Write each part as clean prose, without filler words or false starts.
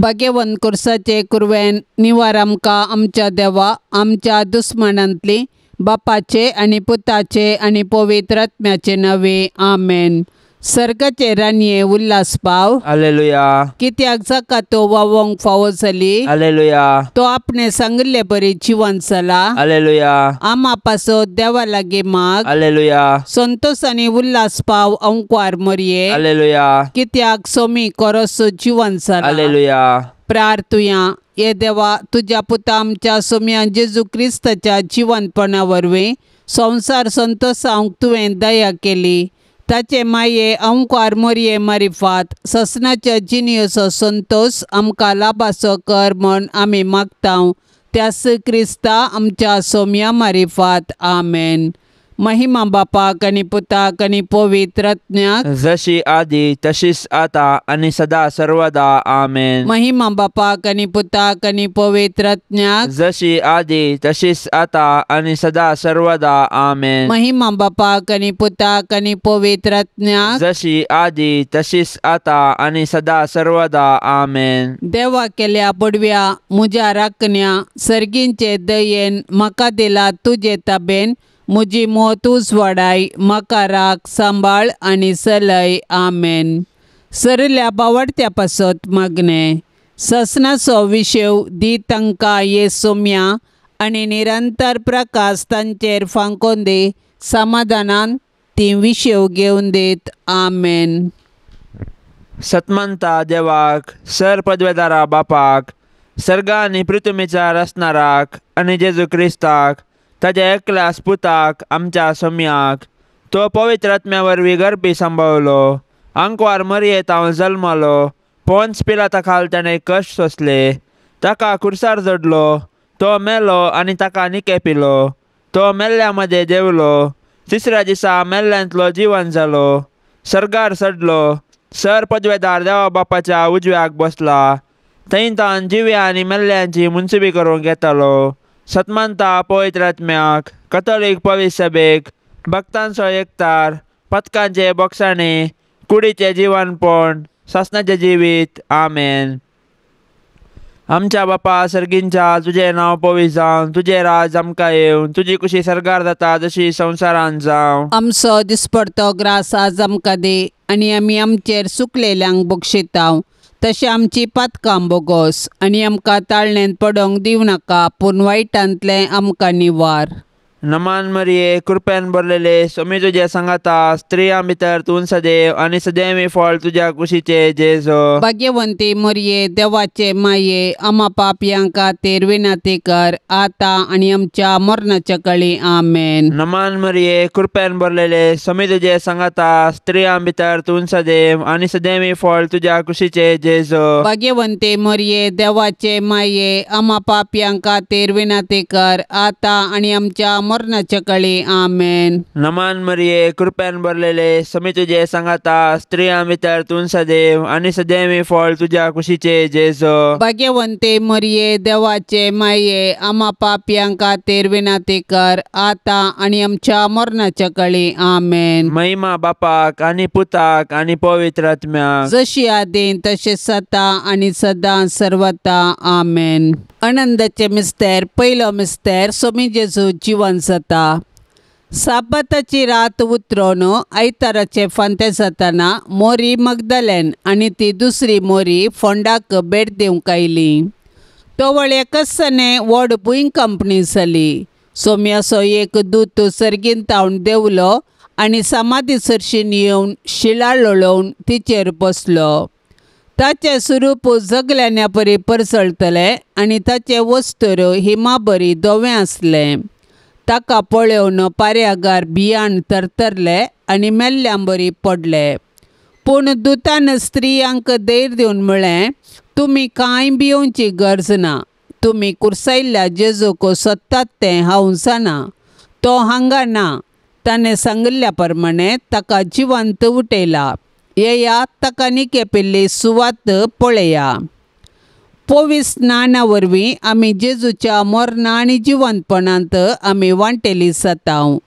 भाग्यवंत कुर्साचे कुरवेन निवार आमकां आमच्या देवा आमच्या दुस्मनांतली बापाचे आनी पुताचे आनी पवित्र आत्म्याचे नांवे आमेन. सर्गाचे राणये उल्हास पाव. हालेलुया. कित्याक जाका तो वावोंक फावो जाली. हालेलुया. तो आपणे सांगिल्ले बरी जिवन जाला. हालेलुया. आमा पासत देवा लागीं माग. हालेलुया. संतोष आनी उल्हास पाव अंकवार मरये. हालेलुया. कित्याक सोमी कोरोसो जिवन जाला. हालेलुया. प्रार्थुया. हे देवा तुज्या पुता आमच्या सोम्या जेजू क्रिस्ताच्या जिवनपणा वरवीं संवसार संतोषांक तुवें दया केली. ताचे माये अंकार मोरये मारिफात ससनाच्या जिनियोचो संतोष आमकां लाभाचो कर म्हण आमी मागता त्यास क्रिस्ता आमच्या सोम्या मारिफात. आमेन. महिमा बापाक आनी पुताक आनी पवित्र आत्म्याक, जशी आदी तशीच आता आनी सदा सर्वदा. आमेन. महिमा बापाक आनी पुताक आनी पवित्र आत्म्याक, जशी आदी तशीच आता आनी सदा सर्वदा. आमेन. महिमा बापाक आनी पुताक आनी पवित्र आत्म्याक, जशी आदी तशीच आता आनी सदा सर्वदा. आमेन. देवा केल्या पडव्या म्हज्या राखण्या सर्गींचे दयेन म्हाका दिला तुजे ताबेन म्हजी मोत उजवाडाय म्हाका राख सांबाळ आनी सलय. आमेन. सरल्या बावडत्या पासत मागणें ससनाचो विशेव दी तांकां ये सोम्या आनी निरंतर प्रकाश तांचेर फांकोन दी समाधानान ती विशेव घेवन दीत. आमेन. सतमंता देवाक, सर पदवेदारा बापाक, सर्गा आनी पृथ्वीच्या रचणाराक आनी जेजू क्रिस्ताक ताज्या एकल्याच पुताक आमच्या सोम्याक, तो पवित्र आत्म्या वरवीं गर्भी सांबाळलो, आंकवार मरयेंत हांव जल्मलो, पोन्स पिलाता खाल ताणें कश्ट सोंसले, ताका कुर्सार जडलो, तो मेलो आनी ताका निके पिलो, तो मेल्ल्या मदें देंवलो, तिसऱ्या दिसा मेल्ल्यांतलो जिवन जालो, सर्गार चडलो, सर पदवेदार देवा बापाच्या उजव्याक बसला, थंय तान जिव्या आनी मेल्ल्यांची मुनसुबी करूंक येतालो. सतमंता पवित्र आत्म्याक, कथोलीक पवित्र सभेक, भक्तांचो एकतार, पथकांचे बोगसाणे, कुडीचें जिवनपण, सासणाचें जिवीत. आमेन. आमच्या बापा सर्गींच्या, तुजें नांव पवित्र जावं, तुजें राज आमकां येवं, तुजी कुशी सर्गार जाता जशी संवसारांत जावं. आमचो दिसपडतो ग्रास आज आमकां दी आनी आमी आमचेर सुकलेल्यांक बक्षितांव तशें आमची पातकां बोगोस आनी आमकां ताळणेंत पडोंक दिवं नाका पूण वायटांतलें आमकां निवार. नमान मरिये, कृपेन भरलेले, स्वामी तुज्या सांगाता, स्त्रियां भितर तूं सदैव आनी सदैवी फळ तुज्या कुशीचे जेजो. भाग्यवंती मरिये देवाचे माये आमा पापयां खातीर विनंती कर आतां आनी आमच्या मरणाच्या कळी. आमेन. नमान मरिये, कृपेन भरलेले, स्वामी तुज्या सांगाता, स्त्रियां भितर तूं सदैव आनी सदैवी फळ तुज्या कुशीचे जेजो. भाग्यवंती मरिये देवाचे माये आमा पापयां खातीर विनंती कर आतां आनी आमच्या मरणाच्या कळी. आमेन. नमान मरिये, कृपेन भरलेले, स्वामी तुजे सांगाता, स्त्रियां भितर तूं सदैव आनी सदैवी फळ तुज्या कुशीचे जेजो. भाग्यवंती मरिये देवाचे माये आमा पापयां खातीर विनंती कर आतां आनी आमच्या मरणाच्या कळी. आमेन. महिमा बापाक आनी पुताक आनी पवित्र आत्म्याक, जशी आदीं तशें सता आनी सदां सर्वता. आमेन. आनंदाचे मिस्तेर पयलो मिस्तेर सोमी जेजू जिवन जाता. साबाताची रात उतरोन आयताराचे फांते जाताना मोरी मगदलेन आनी ती दुसरी मोरी फोंडाक भेट दिवंक आयली. तवळ एकसने व्हड भूंय कंपनी जाली. सोम्याचो एक दूत सर्गीन तावन देंवलो आनी समाधी सरशीन येवन शिळा लोळोवन तिचेर बसलो. ताचें स्वरूप जगल्यान्या परी परसळतलें आनी ताचें वस्त्र हिमाबरी धवें आसलें. ताका पळोवन पाऱ्यागार भियान थरथरले आनी मेल्ल्यां बरी पडले. पूण दुतान स्त्रियांक धैर्य दिवन म्हळें, तुमी कांय भियोवची गरज ना. तुमी कुर्सायल्ल्या जेजूक सोदतात तें हांव जाणा. तो हांगा ना. ताणें सांगिल्ल्या प्रमाणें ताका जिवंत उठयला. येया ताका निके पिल्ली सुवात पळया. पवित्र स्नाना वरवीं आमी जेजूच्या मरणा आनी जिवंतपणांत आमी वांटेली जातांव.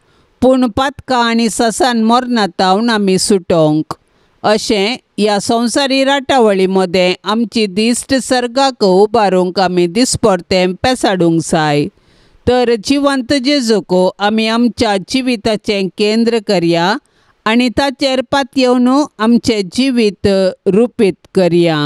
पूण पातकां आनी ससान मरणांत आमी सुटोंक. अशें ह्या संवसारी राटावळी मदें आमची दिश्ट सर्गाक उबारूंक आमी दिसपडतें पेसाडूंक जाय. तर जिवंत जेजूक आमी आमच्या जिविताचें केंद्र करया आनी ताचेर पातयेवन आमचें जिवीत रुपीत करया.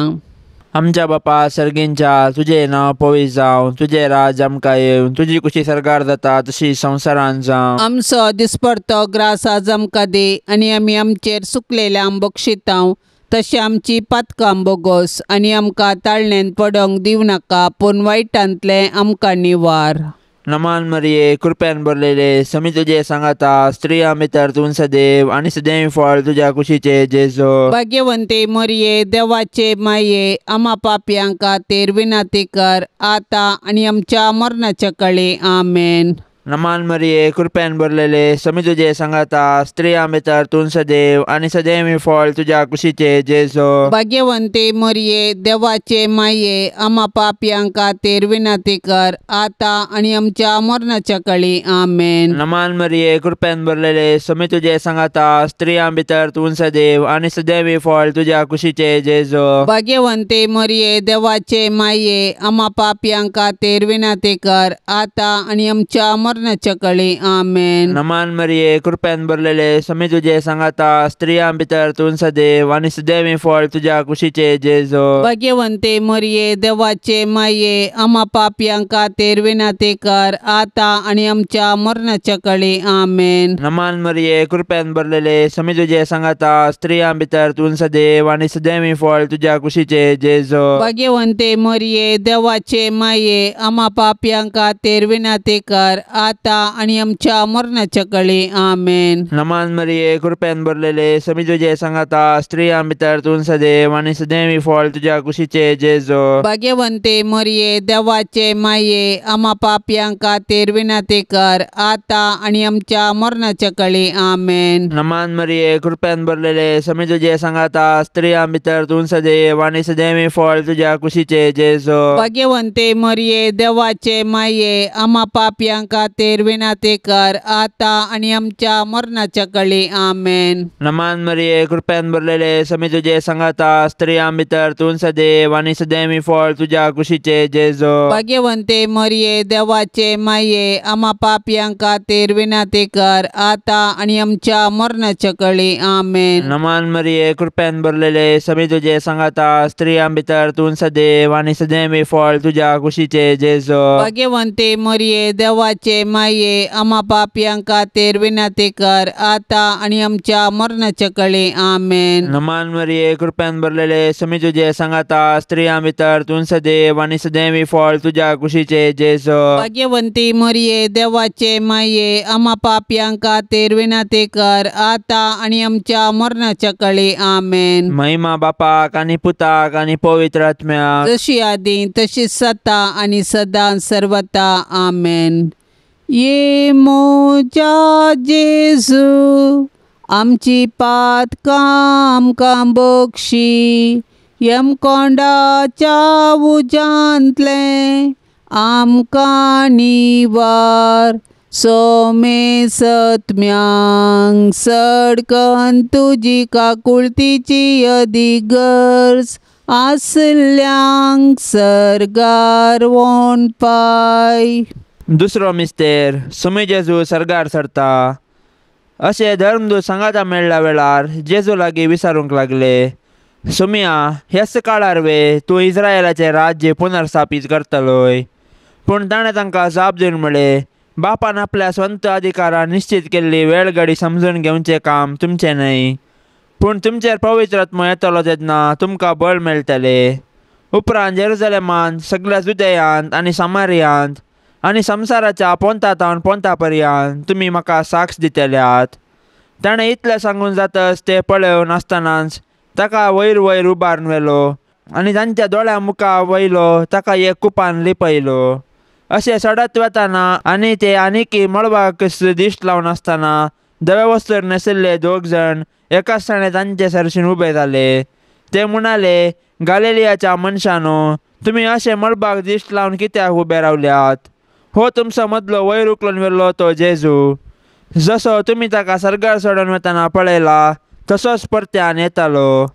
आमच्या बापा सर्गींच्या, तुजें नांव पवित्र जावं, तुजें राज आमकां येवं, तुजी कुशी सरकार जाता तशी संवसारांत जावं. आमचो दिसपडतो ग्रास आज आमकां दी आनी आमी आमचेर सुकलेल्यांक बक्षितांव तशें आमची पातकां बोगोस आनी आमकां ताळणेन पडोंक दिवं नाका पूण वायटांतलें आमकां निवार. नमान मरिये, कृपेन भरलेले, समी तुजे सांगाता, स्त्रियां भितर तूं सदैव आनी सदैव फळ तुज्या कुशीचे जेजू. भाग्यवंते मरिये, देवाचे माये, आमा पापयां खातीर विनंती कर आतां आनी आमच्या मरणाच्या काळी. आमेन. नमान मरिये, कृपेन भरलेले, समी तुजे सांगाता, स्त्रियां भितर तूं सदैव आनी सदैव फळ तुज्या कुशीचे जेजू. भाग्यवंते मरिये, देवाचे माये, आमा पापयां खातीर विनंती कर आतां आनी आमच्या मरणाच्या काळी. आमेन. नमान मरिये, कृपेन भरलेले, समी तुजे सांगाता, स्त्रियां भितर तूं सदैव आनी सदैव फळ तुज्या कुशीचे जेजू. भाग्यवंते मरिये, देवाचे माये, आमा पापयां खातीर विनंती कर आतां आनी आमच्या मरणाच्या काळी. आमेन. नमान मरिये, कृपेन भरलेले, समी तुजे सांगाता, स्त्रियां भितर तूं सदैव आनी सदैव फळ तुज्या कुशीचे जेजू. भाग्यवंते मरिये, देवाचे माये, आमा पापयां खातीर विनंती कर आतां आनी आमच्या मरणाच्या काळी. आमेन. नमान मरिये, कृपेन भरलेले, समी तुजे सांगाता, स्त्रियां भितर तूं सदैव आनी सदैव फळ तुज्या कुशीचे जेजू. भाग्यवंते मरिये, देवाचे माये, आमा पापयां खातीर विनंती कर आतां आनी आमच्या मरणाच्या काळी. आमेन. नमान मरिये, कृपेन भरलेले, समी तुजे सांगाता, स्त्रियां भितर तूं सदैव आनी सदैव फळ तुज्या कुशीचे जेजू. भाग्यवंते मरिये, देवाचे माये, आमा पापयां खातीर विनंती कर आतां आनी आमच्या मरणाच्या काळी. आमेन. नमान मरिये, कृपेन भरलेले, समी तुजे सांगाता, स्त्रियां भितर तूं सदैव आनी सदैव फळ तुज्या कुशीचे जेजू. भाग्यवंते मरिये, देवाचे माये, आमा पापयां खातीर विनंती कर आतां आनी आमच्या मरणाच्या काळी. आमेन. नमान मरिये, कृपेन भरलेले, समी तुजे सांगाता, स्त्रियां भितर तूं सदैव आनी सदैव फळ तुज्या कुशीचे जेजू. भाग्यवंते मरिये, देवाचे माये, आमा पापयां खातीर विनंती कर आतां आनी आमच्या मरणाच्या काळी. आमेन. नमान मरिये, कृपेन भरलेले, समी तुजे सांगाता, स्त्रियां भितर तूं सदैव आनी सदैव फळ तुज्या कुशीचे जेजू. भाग्यवंते मरिये, देवाचे माये, आमा पापयां खातीर विनंती कर आतां आनी आमच्या मरणाच्या काळी. आमेन. नमान मरिये, कृपेन भरलेले, समी तुजे सांगाता, स्त्रियां भितर तूं सदैव आनी सदैव फळ तुज्या कुशीचे जेजू. भाग्यवंती मरिये, देवाचे माये, आमा पापयां खातीर विनंती कर आतां आनी आमच्या मरणाच्या काळी. आमेन. महिमा बापाक आनी पुताक आनी पवित्र आत्म्याक, जशी आदी तशी सता आनी सदां सर्वता. आमेन. ये मोजा जेजू, आमची पातकां आमकां बक्षी, यमकोंडाच्या उज्यांतलें आमकां निवार, सोमे सत्म्यांक सडकन तुजी काकुळतीची अदीक गरज आसल्यांक सर्गार वोन पाय. दुसरो मिस्तेर, सुमी जेजू सर्गार सरता. अशें धर्मदूत सांगाता मेळ्ळ्या वेळार जेजू लागीं विचारूंक लागले, सुमिया, ह्याच काळार वे तूं इस्रायलाचें राज्य पुनर्स्थापीत करतलोय? पूण ताणें तांकां जाप दिवन म्हळें, बापान आपल्या स्वंत अधिकारान निश्चीत केल्ली वेळगडी समजून घेवचें काम तुमचें न्हय, पूण तुमचेर पवित्र आत्मो येतलो तेन्ना तुमकां बळ मेळटलें. उपरांत जेरुजलेमांत, सगळ्या जुदयांत आनी सामारियांत आनी संवसाराच्या पोंता तावन पोंता पर्यंत तुमी म्हाका साक्ष दितल्यात. ताणें इतलें सांगून जातच ते पळोवन आसतनाच ताका वयर वयर उबारून व्हेलो आनी तांच्या दोळ्यां मुखार वयलो ताका एक कुपान लिपयलो. अशें सडत वतना आनी ते आनीकी मळबाक दिश्ट लावन आसतना धवे वस्त्र न्हेसिल्ले दोग जाण एकाच ताणें तांचे सरशीन उबे जाले. ते म्हणाले, गालिलियाच्या मनशानो, तुमी अशें मळबाक दिश्ट लावन कित्याक उबे रावल्यात? हो तुमचो मदलो वयर उखलून व्हेल्लो तो जेजू, जसो तुमी ताका सर्गार चडोवन वतना पळयला तसोच परत्यान येतालो.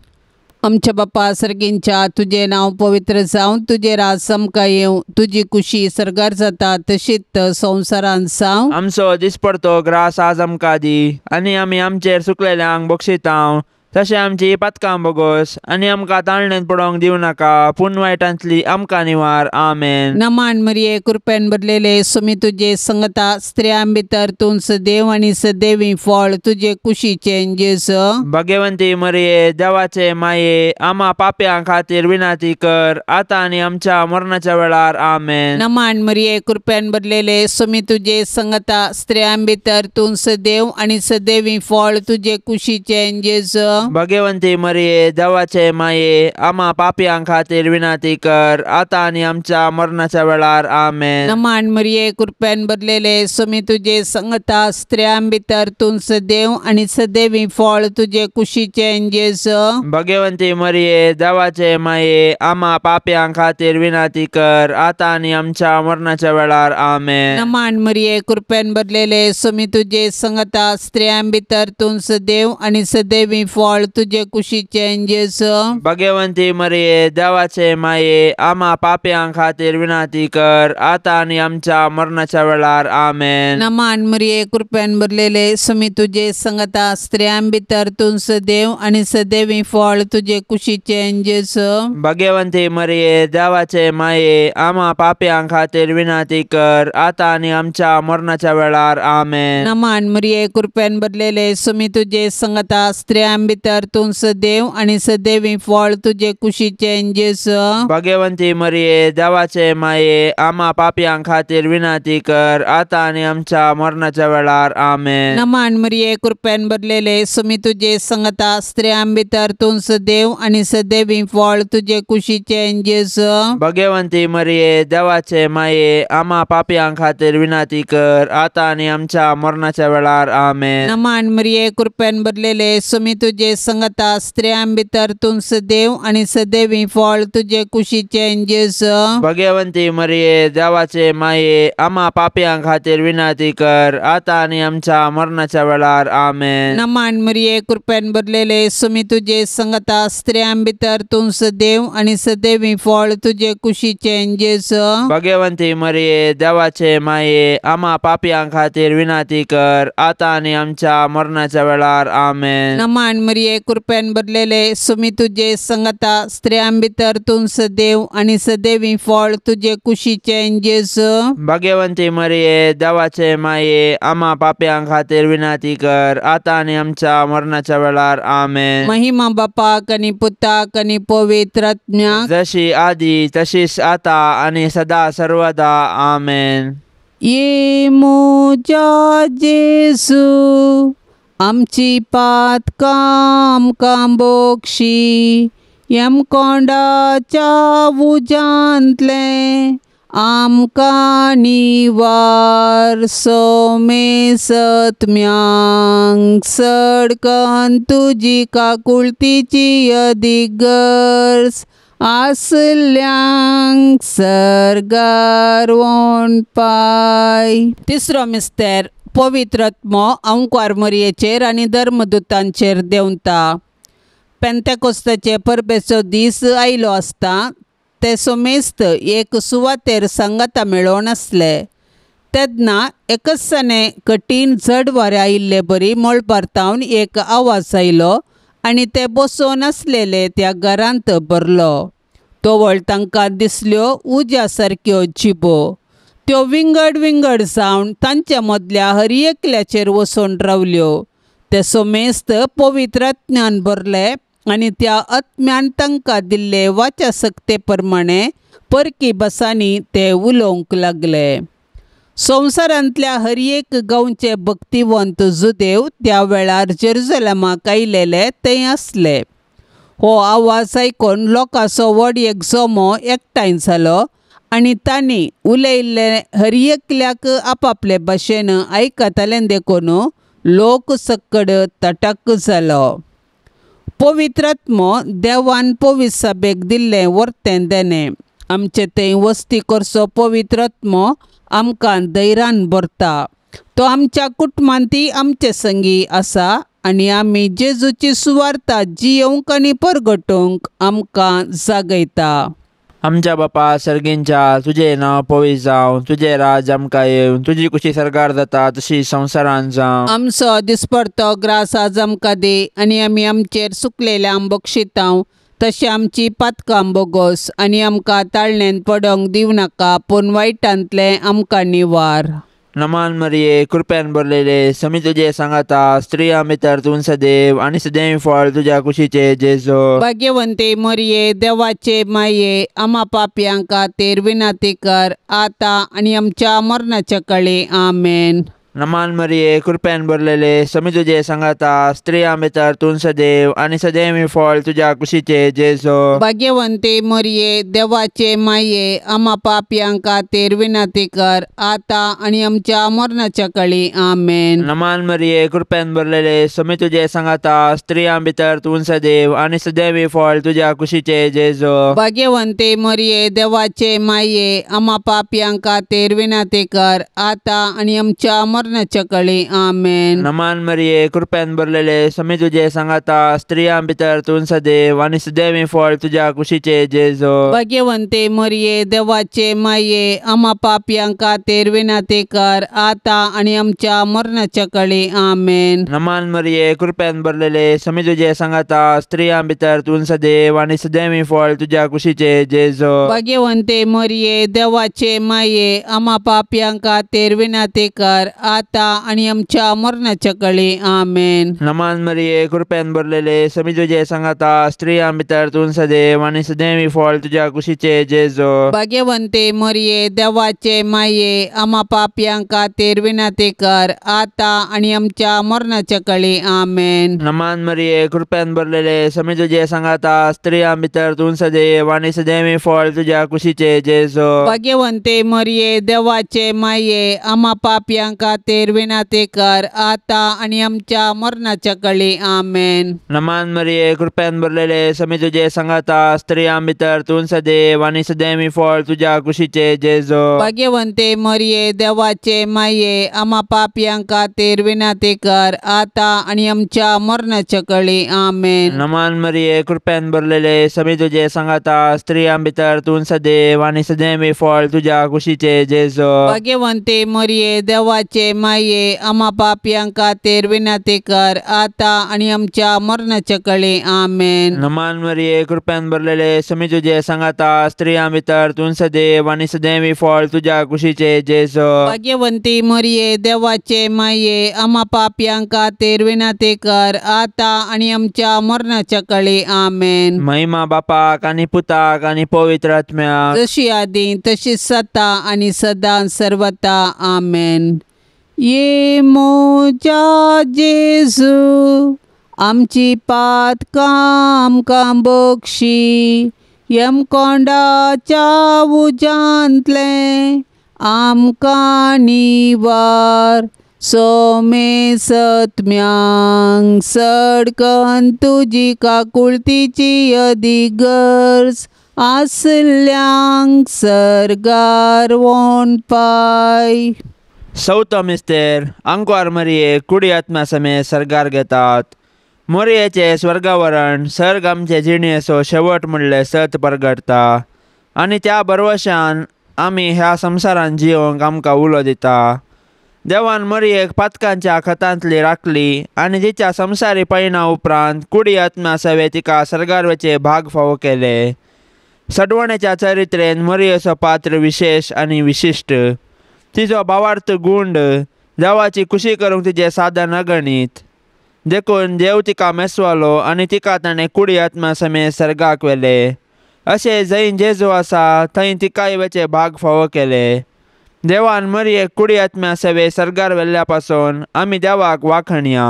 आमच्या बापा सर्गींच्या तुजें नांव पवित्र जावं, तुजें राज आमकां येवं, तुजी कुशी सर्गार जाता तशीच संवसारांत जावं. आमचो दिसपडतो ग्रास आज आमकां दी आनी आमी आमचेर सुकलेल्यांक बक्षितांव तशें आमची पातकां बोगोस आनी आमकां ताळणेंत पडोंक दिवं नाका पूण वायटांतली आमकां निवार. आमेन. नमान मरिये कृपेन भरलेले सुमी तुजे संगता, स्त्रियां भितर तूं सदैव आनी सदैवी फळ तुजे कुशीचें जेजू. भाग्यवंती मरिये देवाचे माये आमा पाप्यां खातीर विनंती कर आतां आनी आमच्या मरणाच्या वेळार. आमेन. नमान मरिये कृपेन भरलेले सुमी तुजे संगता, स्त्रियां भितर तूं सदैव आनी सदैवी फळ तुजे कुशीचें जेजू. भाग्यवंती मरिये देवाचे माये आमा पाप्यां खातीर विनंती कर आतां आनी आमच्या मरणाच्या वेळार. आमेन. नमान मरिये कृपेन भरलेले सुमी तुजे संगता, स्त्रियां भितर तूं सदैव आनी सदैवी फळ तुजे कुशीचें जेजू. भाग्यवंती मरिये देवाचे माये आमा पाप्यां खातीर विनंती कर आतां आनी आमच्या मरणाच्या वेळार. आमेन. नमान मरिये कृपेन भरलेले सुमी तुजे संगता, स्त्रियां भितर तूं सदैव आनी सदैवी फळ तुजे कुशीचें जेजू. भाग्यवंती मरिये देवाचे माये आमा पाप्यां खातीर विनंती कर आतां आनी आमच्या मरणाच्या वेळार. आमेन. नमान मरिये कृपेन भरलेले सुमी तुजे संगता, स्त्रियां भितर तूं सदैव आनी सदैवी फळ तुजे कुशीचें जेजू. भाग्यवंती मरिये देवाचे माये आमा पाप्यां खातीर विनंती कर आतां आनी आमच्या मरणाच्या वेळार. आमेन. नमान मरिये कृपेन भरलेले सुमी तुजे संगता, स्त्रियां भितर तूं सदैव आनी सदैवी फळ तुजे कुशीचें जेजू. भाग्यवंती मरिये देवाचे माये आमा पाप्यां खातीर विनंती कर आतां आनी आमच्या मरणाच्या वेळार. आमेन. नमान मरिये कृपेन भरलेले सुमी तुजे संगता, स्त्रियां भितर तूं सदैव आनी सदैवी फळ तुजे कुशीचें जेजू. भाग्यवंती मरिये देवाचे माये आमा पाप्यां खातीर विनंती कर आतां आनी आमच्या मरणाच्या वेळार. आमेन. नमान मरिये कृपेन भरलेले सुमी तुजे संगता, स्त्रियां भितर तूं सदैव आनी सदैवी फळ तुजे कुशीचें जेजू. भाग्यवंती मरिये देवाचे माये आमा पाप्यां खातीर विनंती कर आतां आनी आमच्या मरणाच्या वेळार. आमेन. नमान मरिये कृपेन भरलेले सुमी तुजे संगता, स्त्रियां भितर तूं सदैव आनी सदैवी फळ तुजे कुशीचें जेजू. भाग्यवंती मरिये देवाचे माये आमा पाप्यां खातीर विनंती कर आतां आनी आमच्या मरणाच्या वेळार. आमेन. नमान मरिये कृपेन भरलेले सुमी तुजे संगता, स्त्रियां भितर तूं सदैव आनी सदैवी फळ तुजे कुशीचें जेजू. भाग्यवंती मरिये देवाचे माये आमा पाप्यां खातीर विनंती कर आतां आनी आमच्या मरणाच्या वेळार. आमेन. महिमा बापाक आनी पुताक आनी पवित्र आत्म्याक, जशी आदी तशीच आता आनी सदा सर्वदा. आमेन. ये म्हज्या जेजू आमची पातकां आमकां बोगशी, यमकोंडाच्या उज्यांतलें आमकां निवार, सोमेसत्म्यांक सडकन तुजी काकुळतीची अदीक गरज आसल्यांक सर्गार वणपाय. तिसरो मिस्तेर पवित्र आत्मो अंकुर मरियेचेर आनी धर्मदूतांचेर देंवता. पेंतेकोस्ताचे परबेचो दीस आयलो आसता ते सोमेस्त एक सुवातेर सांगाता मेळोवन आसले. तेन्ना एकसाने कठीण झड वारें आयिल्ले बरी मळबार तावन एक आवाज आयलो आनी ते बसोवन आसलेले त्या घरांत भरलो. तवळ तांकां दिसल्यो उज्या सारक्यो जिबो, त्यो विंगड विंगड जावन तांच्या मदल्या हर एकल्याचेर वचून रावल्यो. ते सोमेस्त पवित्र आत्म्यान भरले आनी त्या आत्म्यान तांकां दिल्ले वाचा सक्ते प्रमाणे परकी भासांनी ते उलोवंक लागले. संवसारांतल्या हर एक गांवचे भक्तिवंत जुदेव त्या वेळार जेरुजलेमाक आयलेले थंय आसले. हो आवाज आयकून लोकांचो व्हड एक जमो एकठांय जालो आनी तांणी उलयल्ले हर एकल्याक आपापले भाशेन आयकताले देखून लोक सक्कड तटक जालो. पवित्र आत्मो देवान पवित्र सभेक दिल्लें वर्तें देणें आमचे थंय वस्ती करचो पवित्र आत्मो आमकां धैर्यान भरता. तो आमच्या कुटुंबांतय आमचे संगी आसा आनी आमी जेजूची सुवार्ता जियोवंक आनी परगटोवंक आमकां जागयता. आमच्या बापा सर्गींच्या तुजें नांव पवित्र जावं, तुजें राज आमकां येवं, तुजी कुशी सरकार जाता तशी संवसारान जावं. आमचो दिसपडतो ग्रास आज आमकां दी आनी आमी आमचेर सुकलेल्यांक बक्षितांव तशें आमची पातकां बोगोस आनी आमकां ताळणेन पडोंक दिवं नाका पूण वायटांतलें आमकां निवार. नमान मरिये कृपेन भरलेले समी तुजे सांगाता, स्त्रियां भितर तूं सदैव आनी सदैव फळ तुज्या कुशीचे जेजू. भाग्यवंते मरिये देवाचे माये आमा पापयां खातीर विनंती कर आतां आनी आमच्या मरणाच्या काळी. आमेन. नमान मरिये कृपेन भरलेले समी तुजे सांगाता, स्त्रियां भितर तूं सदैव आनी सदैव फळ तुज्या कुशीचे जेजू. भाग्यवंते मरिये देवाचे माये आमा पापयां खातीर विनंती कर आतां आनी आमच्या मरणाच्या काळी. आमेन. नमान मरिये कृपेन भरलेले समी तुजे सांगाता, स्त्रियां भितर तूं सदैव आनी सदैव फळ तुज्या कुशीचे जेजू. भाग्यवंते मरिये देवाचे माये आमा पापयां खातीर विनंती कर आतां आनी आमच्या मरणाच्या काळी. आमेन. नमान मरिये कृपेन भरलेले समी तुजे सांगाता, स्त्रियां भितर तूं सदैव आनी सदैव फळ तुज्या कुशीचे जेजू. भाग्यवंते मरिये देवाचे माये आमा पापयां खातीर विनंती कर आतां आनी आमच्या मरणाच्या काळी. आमेन. नमान मरिये कृपेन भरलेले समी तुजे सांगाता, स्त्रियां भितर तूं सदैव आनी सदैव फळ तुज्या कुशीचे जेजू. भाग्यवंते मरिये देवाचे माये आमा पापयां खातीर विनंती कर आतां आनी आमच्या मरणाच्या काळी. आमेन. नमान मरिये कृपेन भरलेले समी तुजे सांगाता, स्त्रियां भितर तूं सदैव आनी सदैव फळ तुज्या कुशीचे जेजू. भाग्यवंते मरिये देवाचे माये आमा पापयां खातीर विनंती कर आतां आनी आमच्या मरणाच्या काळी. आमेन. नमान मरिये कृपेन भरलेले समी तुजे सांगाता, स्त्रियां भितर तूं सदैव आनी सदैव फळ तुज्या कुशीचे जेजू. भाग्यवंते मरिये देवाचे माये आमा पापयां खातीर विनंती कर आतां आनी आमच्या मरणाच्या काळी. आमेन. नमान मरिये कृपेन भरलेले समी तुजे सांगाता, स्त्रियां भितर तूं सदैव आनी सदैव फळ तुज्या कुशीचे जेजू. भाग्यवंते मरिये देवाचे माये आमा पापयां खातीर विनंती कर आतां आनी आमच्या मरणाच्या काळी. आमेन. नमान मरिये कृपेन भरलेले समी तुजे सांगाता, स्त्रियां भितर तूं सदैव आनी सदैव फळ तुज्या कुशीचे जेजू. भाग्यवंते मरिये देवाचे माये आमा पापयां खातीर विनंती कर आतां आनी आमच्या मरणाच्या काळी. आमेन. नमान मरिये कृपेन भरलेले समी तुजे सांगाता, स्त्रियां भितर तूं सदैव आनी सदैव फळ तुज्या कुशीचे जेजू. भाग्यवंती मरिये देवाचे माये आमा पापयां खातीर विनंती कर आतां आनी आमच्या मरणाच्या काळी. आमेन. महिमा बापाक आनी पुताक आनी पवित्र आत्म्याक, जशी आदी तशी सता आनी सदां सर्वता. आमेन. ये मोजा जेजू आमची पातकां आमकां बक्षी, यमकोंडाच्या उज्यांतलें आमकां निवार, सोमे सत्म्यांक सडकन तुजी काकुळतीची अदीक गरज आसल्यांक सर्गार वोणपाय. चवथो मिस्तेर आंकवार मरिये कुडी आत्म्या समेत सर्गार घेतात. मोरयेचें स्वर्गावरण सर्ग आमचे जिणेचो शेवट म्हणलें सत परगटता आनी त्या भरवशान आमी ह्या संवसारान जियोंक आमकां उलो दिता. देवान मरियेक पातकांच्या खतांतली राखली आनी तिच्या संवसारी पयणा उपरांत कुडी आत्म्या सवे तिका सर्गार वचे भाग फावो केले. सडवणेच्या चरित्रेन मरियेचो पात्र विशेश आनी विशिश्ट. तिजो भावार्थ गुंड देवाची खुशी करूंक तिजें साधन अगणीत. देखून देव तिका मेसवालो आनी तिका ताणें कुडी आत्म्या समेत सर्गाक व्हेले. अशें जंय जेजू आसा थंय तिकाय वचे भाग फावो केले. देवान मरियेक कुडी आत्म्या सवे सर्गार व्हेल्ल्या पासून आमी देवाक वाखणया.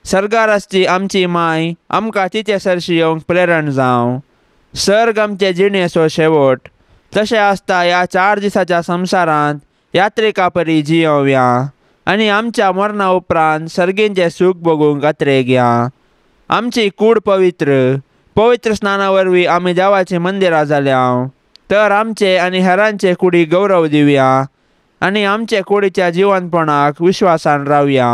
सर्गार आसची आमची माय आमकां तिचे सरशी येवंक प्रेरण जावं. सर्ग आमचे जिणेचो शेवट. तशें आसता ह्या 4 दिसाच्या संवसारांत यात्रिका परी जियोवया आनी आमच्या मरणा उपरांत सर्गींचें सूख भोगूंक अत्रेगया. आमची कूड पवित्र पवित्र स्नाना वरवीं आमी देवाचीं मंदिरां जाल्या तर आमचे आनी हेरांचे कुडी गौरव दिवया आनी आमचे कुडीच्या जिवनपणाक विश्वासान रावया.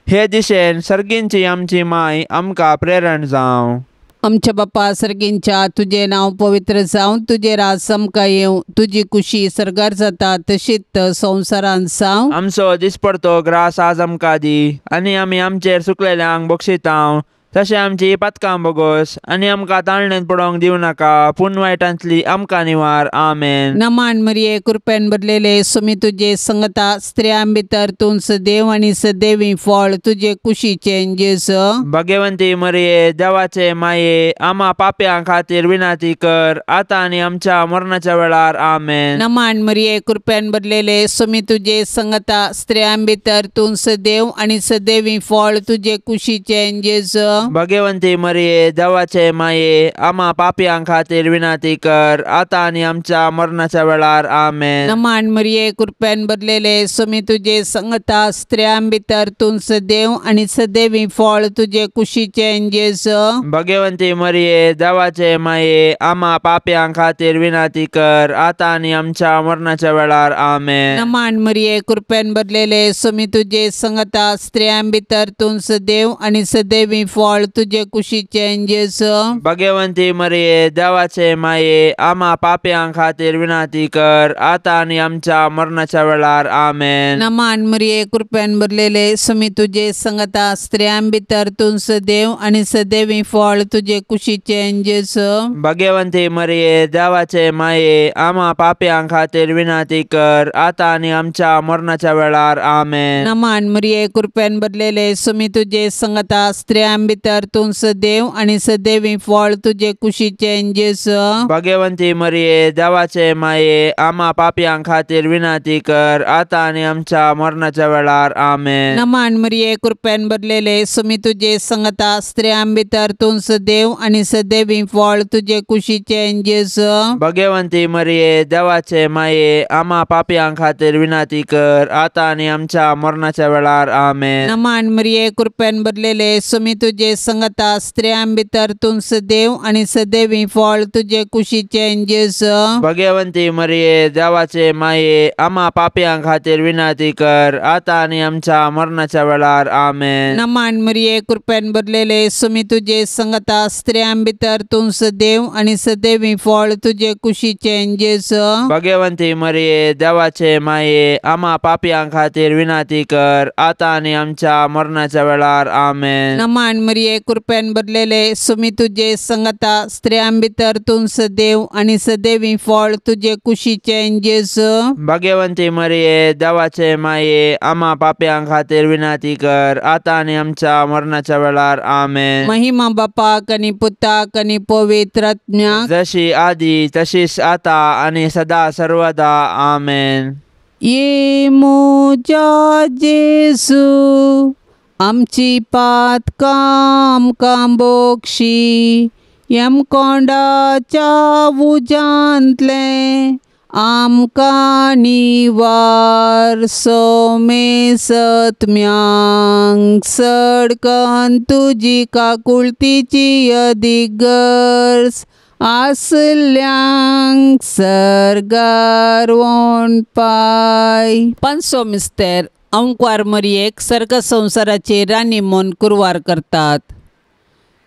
हे दिशेन सर्गींची आमची माय आमकां प्रेरण जावं. आमच्या बापा सर्गींच्या तुजें नांव पवित्र जावं, तुजें राज आमकां येवं, तुजी कुशी सर्गार जाता तशीच संवसारांत जावं. आमचो दिसपडतो ग्रास आज आमकां दी आनी आमी आमचेर सुकलेल्यांक बक्षितांव तशें आमची पातकां बोगोस आनी आमकां ताळणेंत पडोवंक दिवं नाका पूण वायटांतली आमकां निवार. आमेन. नमान मरिये कृपेन भरलेले सुमी तुजे संगता, स्त्रियां भितर तूं सदैव आनी सदैवी फळ तुजे कुशीचें जेजू. भाग्यवंती मरिये देवाचे माये आमा पाप्यां खातीर विनंती कर आतां आनी आमच्या मरणाच्या वेळार. आमेन. नमान मरिये कृपेन भरलेले सुमी तुजे संगता, स्त्रियां भितर तूं सदैव आनी सदैवी फळ तुजे कुशीचें जेजू. भाग्यवंती मरिये देवाचे माये आमा पाप्यां खातीर विनंती कर आतां आनी आमच्या मरणाच्या वेळार. आमेन. नमान मरिये कृपेन भरलेले सुमी तुजे संगता, स्त्रियां भितर तूं सदैव आनी सदैवी फळ तुजे कुशीचें जेजू. भाग्यवंती मरिये देवाचे माये आमा पाप्यां खातीर विनंती कर आतां आनी आमच्या मरणाच्या वेळार. आमेन. नमान मरिये कृपेन भरलेले सुमी तुजे संगता, स्त्रियां भितर तूं सदैव आनी सदैवी फळ तुजे कुशीचें जेजू. भाग्यवंती मरिये देवाचे माये आमा पाप्यां खातीर विनंती कर आतां आनी आमच्या मरणाच्या वेळार. आमेन. नमान मरिये कृपेन भरलेले सुमी तुजे संगता, स्त्रियां भितर तूं सदैव आनी सदैवी फळ तुजे कुशीचें जेजू. भाग्यवंती मरिये देवाचे माये आमा पाप्यां खातीर विनंती कर आतां आनी आमच्या मरणाच्या वेळार. आमेन. नमान मरिये कृपेन भरलेले सुमी तुजे संगता, स्त्रियां भितर तूं सदैव आनी सदैवी फळ तुजे कुशीचें जेजू. भाग्यवंती मरिये देवाचे माये आमा पाप्यां खातीर विनंती कर आतां आनी आमच्या मरणाच्या वेळार. आमेन. नमान मरिये कृपेन भरलेले सुमी तुजे संगता, स्त्रियां भितर तूं सदैव आनी सदैवी फळ तुजे कुशीचें जेजू. भाग्यवंती मरिये देवाचे माये आमा पाप्यां खातीर विनंती कर आतां आनी आमच्या मरणाच्या वेळार. आमेन. नमान मरिये कृपेन भरलेले सुमी तुजे संगता, स्त्रियां भितर तूं सदैव आनी सदैवी फळ तुजे कुशीचें जेजू. भाग्यवंती मरिये देवाचे माये आमा पाप्यां खातीर विनंती कर आतां आनी आमच्या मरणाच्या वेळार. आमेन. नमान मरिये कृपेन भरलेले सुमी तुजे संगता, स्त्रियां भितर तूं सदैव आनी सदैवी फळ तुजे कुशीचें जेजू. भाग्यवंती मरिये देवाचे माये आमा पाप्यां खातीर विनंती कर आतां आनी आमच्या मरणाच्या वेळार. आमेन. नमान मरिये कृपेन भरलेले सुमी तुजे संगता, स्त्रियां भितर तूं सदैव आनी सदैवी फळ तुजे कुशीचें जेजू. भाग्यवंती मरिये देवाचे माये आमा पाप्यां खातीर विनंती कर आतां आनी आमच्या मरणाच्या वेळार. आमेन. महिमा बापाक आनी पुताक आनी पवित्र आत्म्याक, जशी आदी तशीच आता आनी सदा सर्वदा. आमेन. ये म्हज्या जेजू आमची पातकां आमकां बोगशी, यमकोंडाच्या उज्यांतलें आमकां निवार, सोमेसत्म्यांक सडकन तुजी काकुळतीची अदीक गरज आसल्यांक सर्गार वणपाय. पांचसो मिस्तेर अंकवार मरियेक सर्ग संवसाराची राणी म्हूण कुरवार करतात.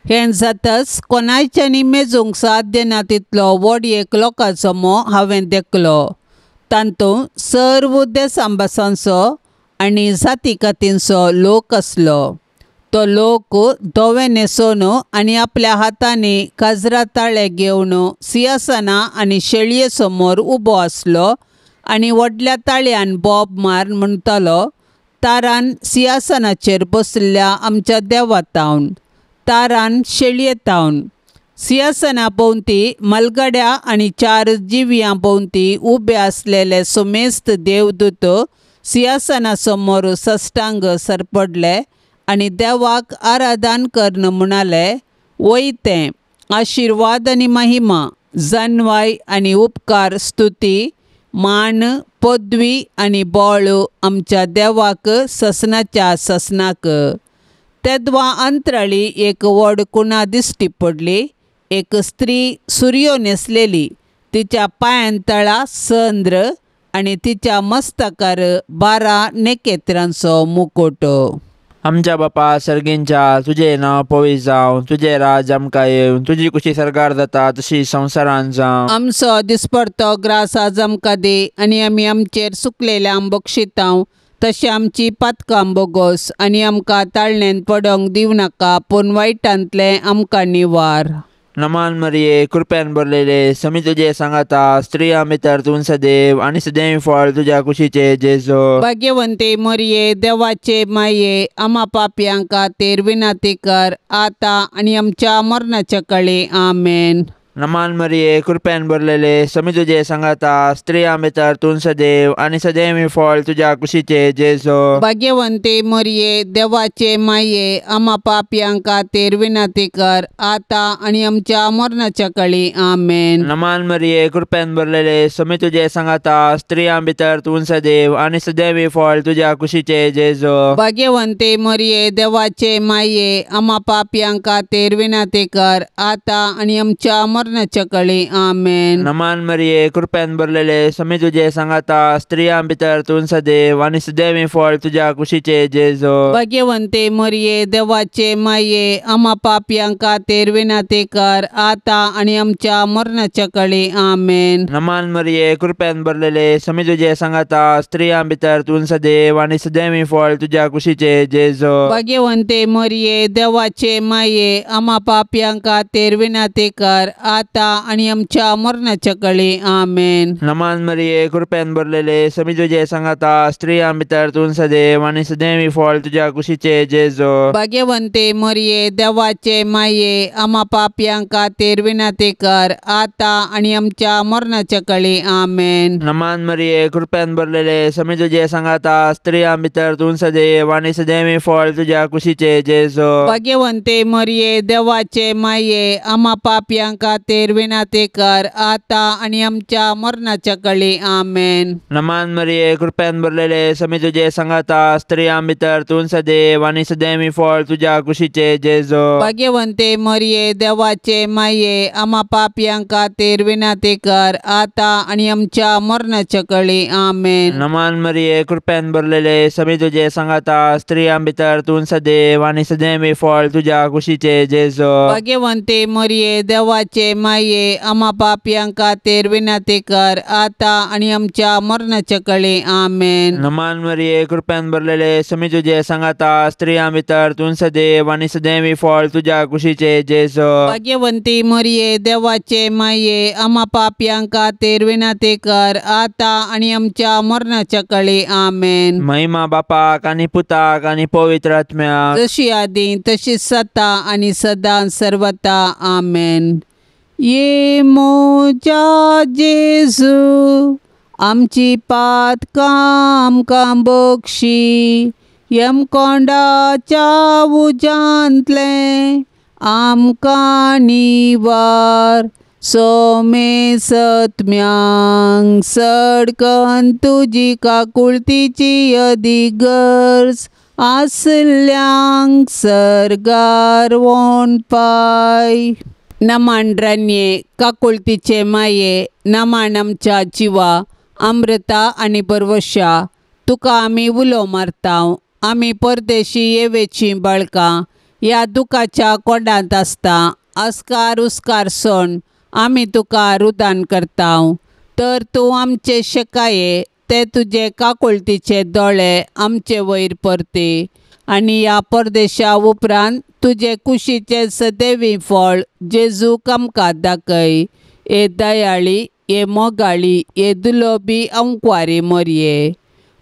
हें जातच कोणायच्यांनी मेजूंक साध्य ना तितलो व्हड एक लोकांचो मोह हांवें देखलो. तातूंत सर्व देसां भासांचो आनी जाती कातींचो लोक आसलो. तो लोक धवे न्हेसोवन आनी आपल्या हातांनी काजरा ताळे घेवन सिंहासना आनी शेळये समोर उबो आसलो आनी व्हडल्या ताळयान बोब मार म्हणटालो, तारान सिंहासनाचेर बसल्या आमच्या देवा तावन, तारान शेळये तावन. सिंहासना भोंवती मलगड्या आनी चार जिवयां भोंवती उबे आसलेले सुमेस्त देवदूत सिंहासना समोर सष्टांग सरपडले आनी देवाक आराधन करून म्हणाले, वय तें आशिर्वाद आनी महिमा, जनवाय आनी उपकार, स्तुती, मान, पदवी आनी बळ आमच्या देवाक ससनाच्या ससनाक. तेदवा अंतराळी एक व्हड कुणा दिश्टी पडली. एक स्त्री सुरयो न्हेसलेली, तिच्या पांयां तळा चंद्र आनी तिच्या मस्तकार 12 नखेत्रांचो मुकुट. आमच्या बापा सर्गींच्या तुजें नांव पवित्र जावं, तुजें राज आमकां येवं, तुजी कुशी सरकार जाता तशी संवसारान जावं। आमचो दिसपडतो ग्रास आज आमकां दी आनी आमी आमचेर सुकलेल्यांक बक्षितांव तशें आमची पातकां बोगोस आनी आमकां ताळणेन पडोंक दिवं नाका पूण वायटांतलें आमकां निवार। नमान मरिये कृपेन भरलेले समी तुजे सांगाता, स्त्रियां भितर तूं सदैव आनी सदैव फळ तुज्या कुशीचे जेजू। भाग्यवंते मरिये देवाचे माये आमा पापयां खातीर विनंती कर आतां आनी आमच्या मरणाच्या काळी। आमेन। नमान मरिये कृपेन भरलेले समी तुजे सांगाता, स्त्रियां भितर तूं सदैव आनी सदैव फळ तुज्या कुशीचे जेजू। भाग्यवंते मरिये देवाचे माये आमा पापयां खातीर विनंती कर आतां आनी आमच्या मरणाच्या काळी। आमेन। नमान मरिये कृपेन भरलेले समी तुजे सांगाता, स्त्रियां भितर तूं सदैव आनी सदैव फळ तुज्या कुशीचे जेजू। भाग्यवंते मरिये देवाचे माये आमा पापयां खातीर विनंती कर आतां आनी आमच्या मरणाच्या काळी। आमेन। नमान मरिये कृपेन भरलेले समी तुजे सांगाता, स्त्रियां भितर तूं सदैव आनी सदैव फळ तुज्या कुशीचे जेजू। भाग्यवंते मरिये देवाचे माये आमा पापयां खातीर विनंती कर आतां आनी आमच्या मरणाच्या काळी। आमेन। नमान मरिये कृपेन भरलेले समी तुजे सांगाता, स्त्रियां भितर तूं सदैव आनी सदैव फळ तुज्या कुशीचे जेजू। भाग्यवंते मरिये देवाचे माये आमा पापयां खातीर विनंती कर आतां आनी आमच्या मरणाच्या काळी। आमेन। नमान मरिये कृपेन भरलेले समी तुजे सांगाता, स्त्रियां भितर तूं सदैव आनी सदैव फळ तुज्या कुशीचे जेजू। भाग्यवंते मरिये देवाचे माये आमा पापयां खातीर विनंती कर आतां आनी आमच्या मरणाच्या काळी। आमेन। नमान मरिये कृपेन भरलेले समी तुजे सांगाता, स्त्रियां भितर तूं सदैव आनी सदैव फळ तुज्या कुशीचे जेजू। भाग्यवंते मरिये देवाचे माये आमा पापयां खातीर विनंती कर आतां आनी आमच्या मरणाच्या काळी। आमेन। नमान मरिये कृपेन भरलेले समी तुजे सांगाता, स्त्रियां भितर तूं सदैव आनी सदैव फळ तुज्या कुशीचे जेजू। भाग्यवंते मरिये देवाचे माये आमा पापयां खातीर विनंती कर आतां आनी आमच्या मरणाच्या काळी। आमेन। नमान मरिये कृपेन भरलेले समी तुजे सांगाता, स्त्रियां भितर तूं सदैव आनी सदैव फळ तुज्या कुशीचे जेजू। भाग्यवंते मरिये देवाचे माये आमा पापयां खातीर विनंती कर आतां आनी आमच्या मरणाच्या काळी। आमेन। नमान मरिये कृपेन भरलेले समी तुजे सांगाता, स्त्रियां भितर तूं सदैव आनी सदैव फळ तुज्या कुशीचे जेजू। भाग्यवंती मरिये देवाचे माये आमा पापयां खातीर विनंती कर आतां आनी आमच्या मरणाच्या काळी। आमेन। महिमा बापाक आनी पुताक आनी पवित्र आत्म्याक, जशी आदी तशी सता आनी सदां सर्वता। आमेन। ये मोजा जेजू आमची पातकां आमकां बक्षी, यमकोंडाच्या उज्यांतलें आमकां निवार, सोमे सत्म्यांक सडकन तुजी काकुळतीची अदीक गरज आसल्यांक सर्गार वोणपाय। नमान रानये काकुळतीचे माये, नमान आमच्या जिवा अमृता आनी बरवशा, तुका आमी उलो मारतांव। आमी परदेशी येवेचीं बाळकां ह्या दुखाच्या कोंडांत आसता, अस्कार उस्कार सोण आमी तुका रुदान करतांव। तर तूं आमचे शेकाये ते तुजे काकुळतीचे दोळे आमचे वयर परती आनी ह्या परदेशा उपरांत तुजे कुशीचे सदैवी फळ जेजूक आमकां दाखय। हे दयाळी, हे मोगाळी, हे दुलोबी अंकवारी मोरये,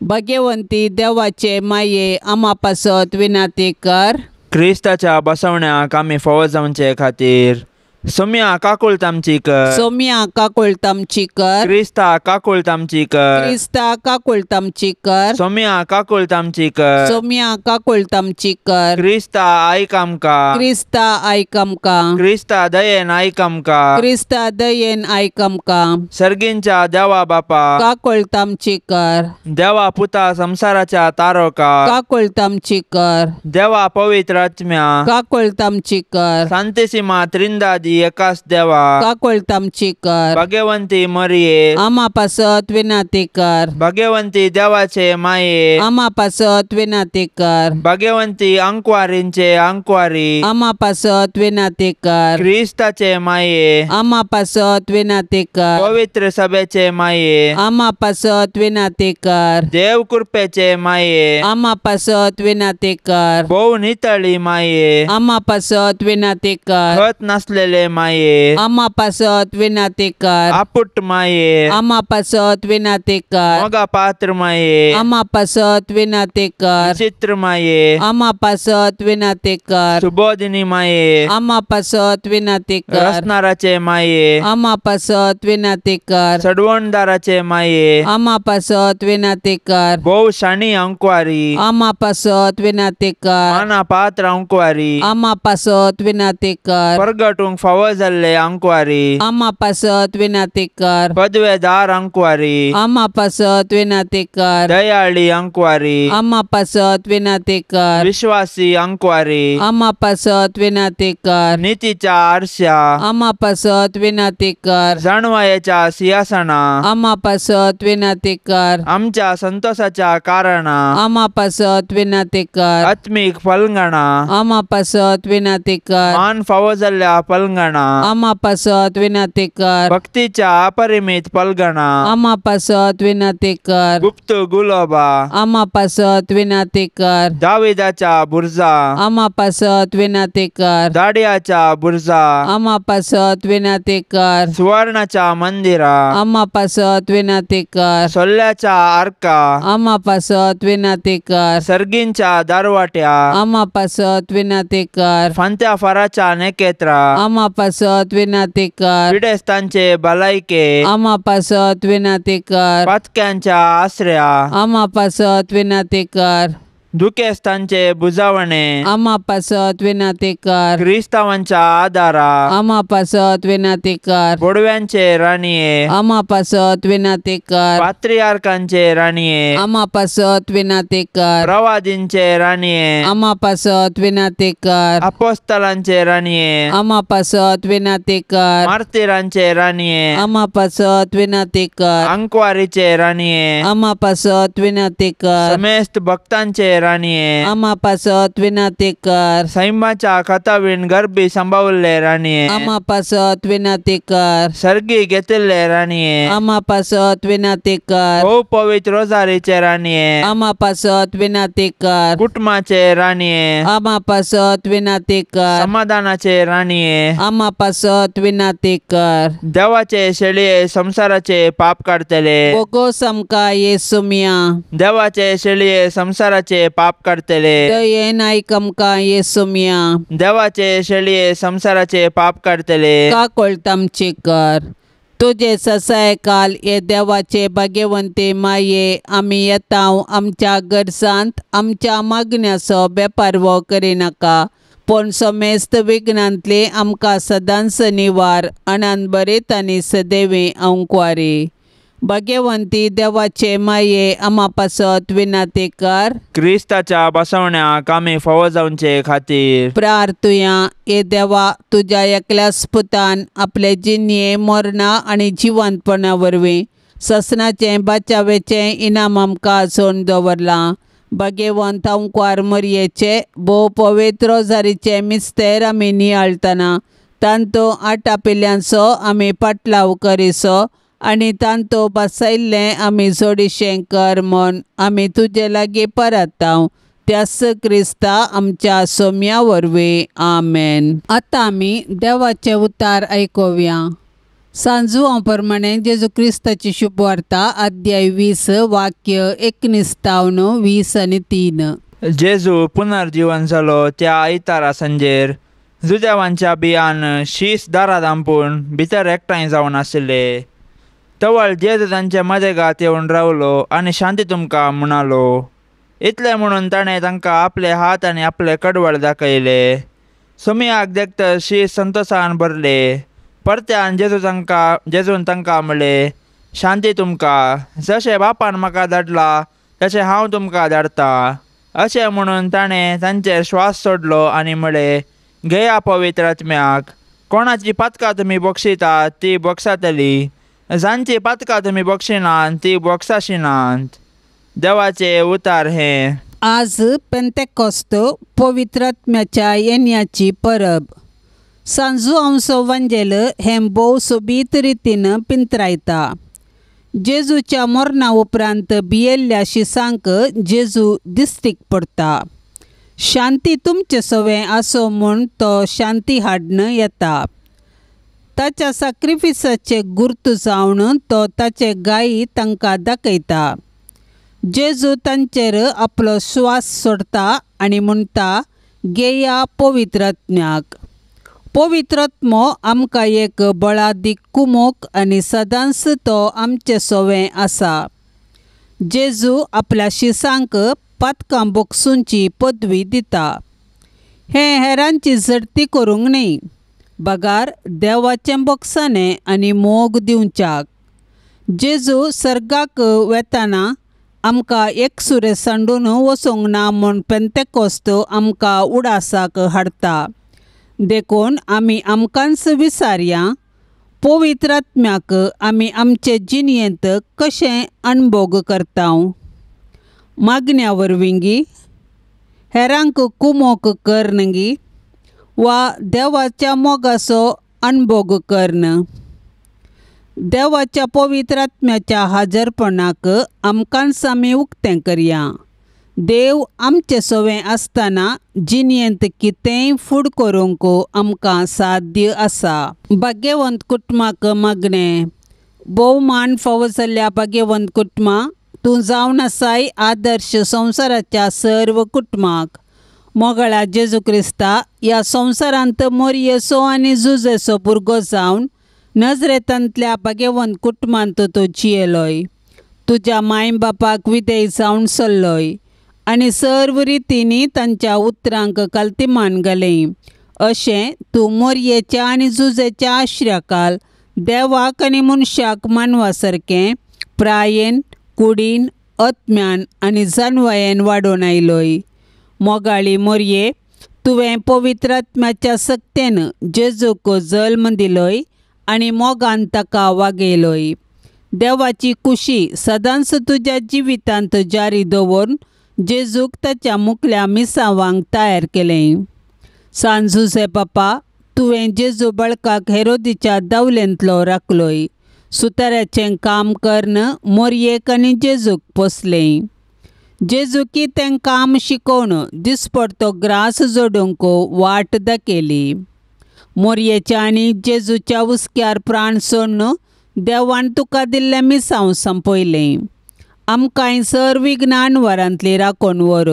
भाग्यवंती देवाचे माये आमा पासत विनंती कर। क्रिस्ताच्या बसवण्याक आमी फावो जावचे खातीर सोम्या काकुळत आमची कर, सोम्या काकुळत आमची कर, क्रिस्ता काकुळत आमची कर, क्रिस्ता काकुळत आमची कर, सोम्या काकुळत आमची कर, सोम्या काकुळत आमची कर, क्रिस्ता आयक आमकां, क्रिस्ता आयक आमकां, क्रिस्ता दयेन आयक आमकां, क्रिस्ता दयेन आयक आमकां। सर्गींच्या देवा बापा काकुळत आमची कर, देवा पुता संसाराच्या तारोका काकुळत आमची कर, देवा पवित्र आत्म्या काकुळत आमची कर, सांतेसीमा त्रिंदादी आदी एकाच देवा काकोळत आमची कर भाग्यवंती मरिये आमा पासत विनाती कर भाग्यवंती देवाचे माये आमा पासत विनाती कर भाग्यवंती अंकवारींचे अंकवारी आमा पासत विनाती कर क्रिस्ताचे माये आमा पासत विनाती कर पवित्र सभेचे माये आमा पासत विनाती कर देव कृपेचे माये आमा पासत विनाती कर भोव नितळी माये आमा पासत विनाती कर खत नसलेले माये आमा पासत विनाती कर आपुट माये आमा पासत विनाती कर मोगा पात्र माये आमा पासत विनाती कर विचित्र माये आमा पासत विनाती कर सुबोधिनी माये आमा पासत विनाती कर रसनाराचे माये आमा पासत विनाती कर सडवणदाराचे माये आमा पासत विनाती कर भोव शाणी अंकवारी आमा पासत विनाती कर माना पात्र अंकवारी आमा पासत विनाती कर परगटूंक फावो जाल्ले अंकवारी आमा पासत विनाती कर पदवेदार अंकवारी आमा पासत विनाती कर दयाळी अंकवारी आमा पासत विनाती कर विश्वासी अंकवारी आमा पासत विनाती कर नीतीच्या आरश्या आमा पासत विनाती कर जाणवायेच्या सिंहासना आमा पासत विनाती कर आमच्या संतोषाच्या कारणा आमा पासत विनाती कर आत्मीक फलंगणा आमा पासत विनाती कर मान फावो जाल्ल्या पलंगणा आमा पासत विनाती कर भक्तीच्या अपरिमित पलगणा आमा पासत विनाती कर गुप्त गुलोबा आमा पासत विनाती कर दाविदाच्या बुर्जा आमा पासत विनाती कर दाडियाच्या बुर्जा आमा पासत विनाती कर सुवर्णाच्या मंदिरा आमा पासत विनाती कर सोल्ल्याच्या आर्का आमा पासत विनाती कर सर्गींच्या दारवाट्या आमा पासत विनाती कर फांत्या फाराच्या नेकेत्रा आमा पासत विनाती कर पिडेस्तांचे भलायके आमा पासत विनाती कर पातक्यांच्या आसऱ्या आमा पासत विनाती कर दुखेस्तांचे बुजावणे आमा पासत विनाती कर क्रिस्तावांच्या आदारा आमा पासत विनाती कर बोडव्यांचे राणये आमा पासत विनाती कर पात्रियार्कांचे राणये आमा पासत विनाती कर प्रवादींचे राणये आमा पासत विनाती कर अपोस्तलांचे राणये आमा पासत विनाती कर मार्तिरांचे राणये आमा पासत विनाती कर अंकवारीचे राणये आमा पासत विनाती कर समेस्त भक्तांचे राणये आमा पासत विनाती कर सैमाच्या खतावीण गर्भी सांबावल्ले राणये आमा पासत विनाती कर सर्गी घेतिल्ले राणये आमा पासत विनाती कर भोव पवित्र रोजारीचे राणये आमा पासत विनाती कर कुटुंबाचे राणये आमा पासत विनाती कर समाधानाचे राणये आमा पासत विनाती कर देवाचे शेळये संसाराचे पाप काडतले बोगो समका येसुमिया देवाचे शेळये संसाराचे पाप काडतले दयेन आयक आमकां येसुमिया देवाचे शेळये संसाराचे पाप काडतले काकोळत आमची कर तुजे ससायकाल हे देवाचे भाग्यवंती माये आमी येता आमच्या गरजांत आमच्या मागण्याचो बेपारवो करिनाका पूण समेस्त विघ्नांतली आमकां सदांच निवार अनंत बरीत आनी सदैवी अंकवारी भाग्यवंती देवाचे माये आमा पासत विनाती कर क्रिस्ताच्या बसवण्याक आमी फावो जावचे खातीर प्रार्थुया हे देवा तुज्या एकल्याच पुतान आपले जिणये मरणा आनी जिवंतपणा वरवीं ससनाचें बाचावेचें इनाम आमकां आसोवन दवरलां भाग्यवंत अंकवार मरयेचे भोव पवित्र रोजारीचे मिस्तेर आमी नियाळतना तांतू आटापिल्ल्यांचो आमी पाटलाव करिसो आनी तांतू बसयल्लें आमी जोडिशें कर म्हूण आमी तुजे लागीं परताव त्यास क्रिस्ता आमच्या सोम्या वरवीं आमेन. आतां आमी देवाचे उतार आयकुया. सांजुआ प्रमाणे जेजू क्रिस्ताची शुभवार्ता अध्याय 20 वाक्य 19 20 आनी 3. जेजू पुनर्जीवन जालो त्या आयतारा सांजेर जुदेवांच्या बियान शीस दारां धांपून भितर एकठांय जावन आशिल्ले. तवळ जेजू तांचे मदेगात येवन रावलो आनी शांती तुमकां म्हणालो. इतलें म्हणून ताणें तांकां आपले हात आनी आपले कडवळ दाखयले. सोमयाक देखत शीस संतोशान भरले. परत्यान जेजून तांकां म्हणलें, शांती तुमकां, जशें बापान म्हाका धाडला तशें हांव तुमकां धाडटा. अशें म्हणून ताणें तांचेर श्वास सोडलो आनी म्हळें, घेया पवित्र आत्म्याक. कोणाची पातकां तुमी बक्षितात ती बक्षातली, जांची पातकां तुमी बक्षिनात ती बक्षाशिनात। देवाचे उतार हे। आज पेंतेकोस्त पवित्रात्म्याच्या येण्याची परब। सांजू आमचो वांजेल हें भोव सोबीत रितीन पिंतरायता। जेजूच्या मरणा उपरांत भियेल्ल्या शिसांक जेजू दिस्टीक पडटा। शांती तुमचे सवें आसो म्हूण तो शांती हाडन येता। ताच्या साक्रिफिसाचे गुर्त जावन तो ताचे गायी तांकां दाखयता। जेजू तांचेर आपलो श्वास सोडता आनी म्हणटा, घेया पवित्रात्म्याक। पवित्रात्मो आमकां एक बळादीक कुमोक आनी सदांच तो आमचे सवें आसा। जेजू आपल्या शिसांक पातकां बोगसूंची पदवी दिता। हें हेरांची झडती करूंक न्हय, बगार देवाचें बोगसाणें आनी मोग दिवच्याक। जेजू सर्गाक वेताना आमकां एकसुरें सांडून वचूंक ना म्हूण पेंतेकोस्त आमकां उडासाक हाडटा। देखून आमी आमकांच विसारया, पवित्रात्म्याक आमी आमचे जिणेंत कशें अणभोग करता। मागण्या वरवीं, हेरांक कुमोक करनगी वा देवाच्या मोगाचो अणभोग कर्ण। देवाच्या पवित्रात्म्याच्या हाजरपणाक आमकांच आमी उक्तें करया। देव आमचे सवें आसतना जिणेंत कितेंय फूड करूंक आमकां साध्य आसा। भाग्यवंत कुटुंबाक मागणें। भोवमान फावो जाल्ल्या भाग्यवंत कुटुंबा, तूं जावन आसाय आदर्श संवसाराच्या सर्व कुटुंबाक। मोगाळा जेजू क्रिस्ता, ह्या संवसारांत मोरयेचो आनी जुजेचो भुरगो जावन नजरेतांतल्या भाग्यवंत कुटुंबांत तूं जियेलोय। तुज्या माय बापाक विधेय जावन सरलोय आनी सर्व रितींनी तांच्या उतरांक कालतीमान घालें। अशें तूं मोरयेच्या आनी जुजेच्या आश्र्याकाल देवाक आनी मनशाक मानवा सारकें प्रायेन, कुडीन, आत्म्यान आनी जानवायेन वाडोवन आयलोय। मोगाळी मोरये, तुवें पवित्रात्म्याच्या सक्तेन जेजूक जल्म दिलोय आनी मोगान ताका वागयलोय। देवाची कुशी सदांच तुज्या जिवितांत जारी दवरून जेजूक ताच्या मुखल्या मिसावांक तयार केलें। सांजुसे बापा, तुवें जेजू बाळकाक हेरोदीच्या दावलेंतलो राखलोय। सुताऱ्याचें काम कर्ण मोरयेक आनी जेजूक पोसलें। जेजूकी तें काम शिकोवन दिसपडतो ग्रास जोडूंक वाट दाखयली। मोरयेच्या आनी जेजूच्या हुस्क्यार प्राण सोडून देवान तुका दिल्लें मिसांव संपयलें। आमकांय सर्व विज्ञान वरांतली राखून व्हर।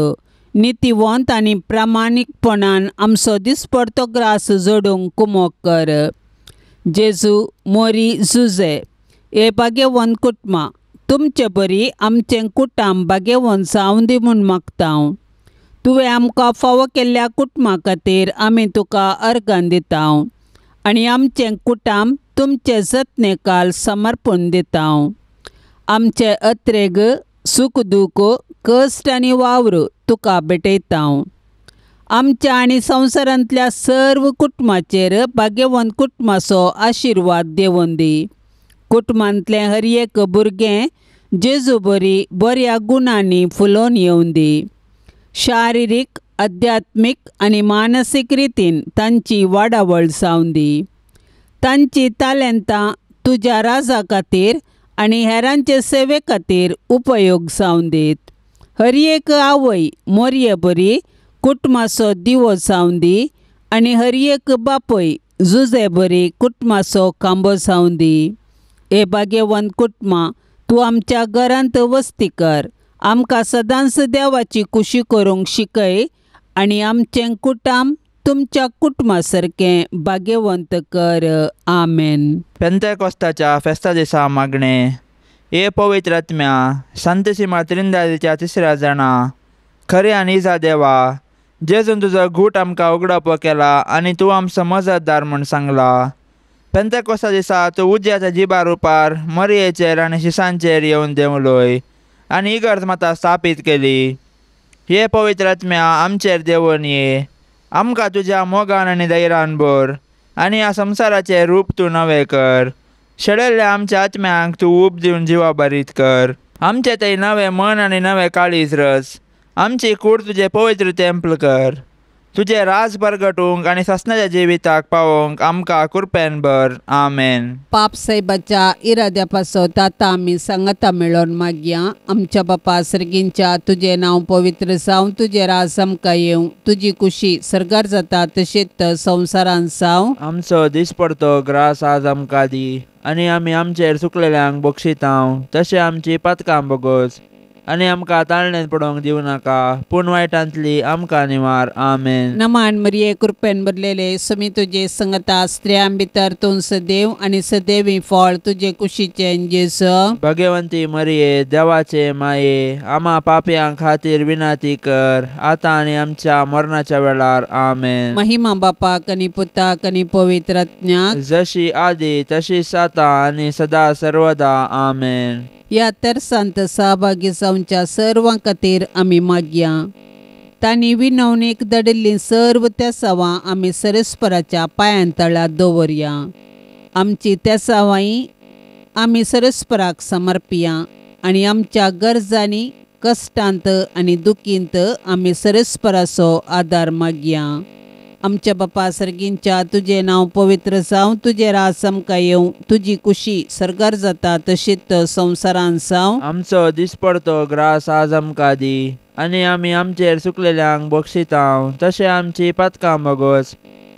नितीवंत आनी प्रामाणीकपणान आमचो दिसपडतो ग्रास जोडूंक कुमोक कर। जेजू, मोरी, जुजे हे भाग्यवंत कुटुंबा, तुमचे बरी आमचें कुटुंब भाग्यवंत जावं दी म्हूण मागता। तुवें आमकां फावो केल्ल्या कुटुंबा खातीर आमी तुका अर्गां दिता आनी आमचें कुटुंब तुमचे जतनेकाल समर्पण दिता। आमचे अत्रेग, सूख दूख, कश्ट आनी वावर तुका भेटयता। आमच्या आनी संवसारांतल्या सर्व कुटुंबाचेर भाग्यवंत कुटुंबाचो आशिर्वाद देवोन दी। कुटुंबांतलें हर एक भुरगें जेजू बरी बऱ्या गुणांनी फुलोवन येवन दी। शारिरीक, आध्यात्मीक आनी मानसीक रितीन तांची वाडावळ जावन दी। तांची तालेंतां तुज्या राजा खातीर आनी हेरांचे सेवे खातीर उपयोग जावन दीत। हर एक आवय मोरये बरी कुटुंबाचो दिवो जावन दी आनी हर एक बापूय जुजे बरी कुटुंबाचो खांबो जावन दी। हे भाग्यवंत कुटुंबा, तूं आमच्या घरांत वस्ती कर। आमकां सदांच देवाची कुशी करूंक शिकय आनी आमचें कुटुंब तुमच्या कुटुंबा सारकें भाग्यवंत कर। आमेन। पेंतेकोस्ताच्या फेस्ता दिसा मागणें। हे पवित्र आत्म्या, सांतसिमा त्रिंदादीच्या तिसऱ्या जाणा, खरे आनी इजा देवा, जेजून तुजो घूट आमकां उगडप केला आनी तूं आमचो मजतदार म्हूण सांगला। पेंतेकोस्ता दिसा तूं उज्याच्या जिबा रुपार मरयेचेर आनी शिसांचेर येवन देंवलोय आनी इगर्ज माता स्थापीत केली। हे पवित्र आत्म्या, आमचेर देंवोन ये, आमकां तुज्या मोगान आनी धैर्यान भर, आनी ह्या संवसाराचें रूप तूं नवें कर. शेळेल्ल्या आमच्या आत्म्यांक तूं ऊब दिवन जिवा बरीत कर. आमचें थंय नवें मन आनी नवें काळीज रच. आमची कूड तुजें पवित्र तेंपल कर. तुजें राज परगटूंक आनी सासणाच्या जिविताक पावोवंक आमकां कृपेन भर. आमेन. पाप साहेबाच्या इराद्या पासत आतां आमी सांगाता मेळोवन मागया. आमच्या बापा सर्गींच्या, तुजें नांव पवित्र जावं, तुजें राज आमकां येवं, तुजी कुशी सर्गार जाता तशेंच संवसारान जावं. आमचो दिसपडतो ग्रास आज आमकां दी आनी आमी आमचेर चुकलेल्यांक बक्षितांव तशें आमची पातकां बोगोस आनी आमकां ताळणेंत पडोवंक दिवं नाका पूण वायटांतली आमकां निवार. आमेन. नमान मरिये, कृपेन भरलेले, समी तुजे संगता, स्त्रियां भितर तूं सदैव आनी सदैवी फळ तुजे कुशीचें जेजू. भगवंती मरिये, देवाचे माये, आमा पापयां खातीर विनंती कर आतां आनी आमच्या मरणाच्या वेळार. आमेन. महिमा बापाक आनी पुताक आनी पवित्र आत्म्याक, जशी आदी तशीच आतां आनी सदा सर्वदा. आमेन. ह्या तेर्सांत सहभागी जावच्या सर्वां खातीर आमी मागया. तांणी विनवणेक धाडिल्लीं सर्व तेसावां आमी सरस्पराच्या पांयां तळा दवरया. आमची तेसावांय आमी सरस्पराक समर्पिया आनी आमच्या गरजांनी, कश्टांत आनी दुखींत आमी सरस्पराचो आदार मागया. आमच्या बापा सर्गींच्या, तुजें नांव पवित्र जावं, तुजें राज आमकां येवं, तुजी कुशी सर्गार जाता तशीच संवसारान जावं. आमचो दिसपडतो ग्रास आज आमकां दी आनी आमी आमचेर चुकलेल्यांक बक्षितांव तशें आमची पातकां बोगोस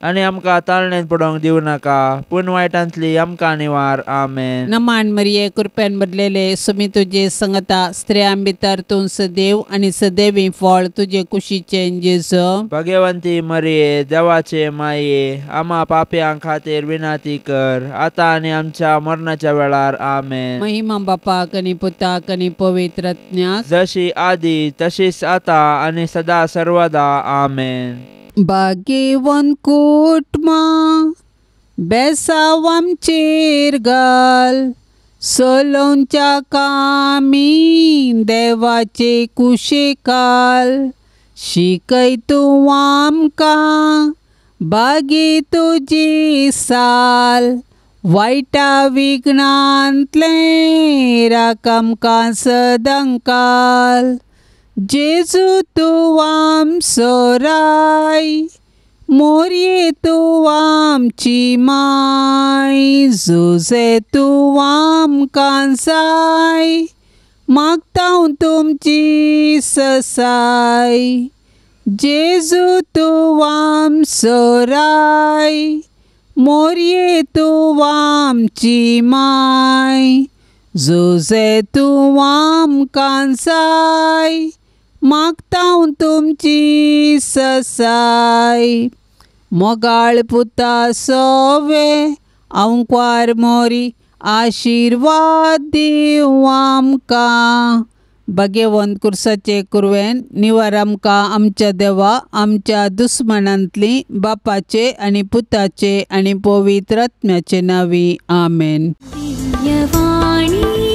आनी आमकां ताळणेंत पडोवंक दिवं नाका पूण वायटांतली आमकां निवार. आमेन. नमान मरिये, कृपेन भरलेले, सुमी तुजे संगता, स्त्रियां भितर तूं सदैव आनी सदैवी फळ तुजे कुशीचें जेजू. भगवंती मरिये, देवाचे माये, आमा पापयां खातीर विनंती कर आतां आनी आमच्या मरणाच्या वेळार. आमेन. महिमा बापाक आनी पुताक आनी पवित्र आत्म्याक, जशी आदी तशीच आतां आनी सदा सर्वदा. आमेन. भाग्यवंत कुटुंबां बेसांव आमचेर घाल, सलोवच्या कामी देवाचे कुशेकाल, शिकय तूं आमकां बागी तुजी साल, वायटा विघ्नांतलें राख आमकां सदांकाल. जेजू तूं आमचो राय, मोरये तूं आमची माय, जुजे तूं आमकां जाय, मागता तुमची ससाय. जेजू तूं आमचो राय, मोरये तूं आमची माय, जुजे तूं आमकां जाय, मागता तुमची ससाय. मोगाळ पुता सोवे आंकवार मोरी, आशिर्वाद दिवं आमकां. भाग्यवंत कुर्साचे कुरवेन निवार आमकां आमच्या देवा, आमच्या दुस्मनांतली, बापाचे आनी पुताचे आनी पवित्र आत्म्याचे नांवी. आमेन. दिव्यवाणी.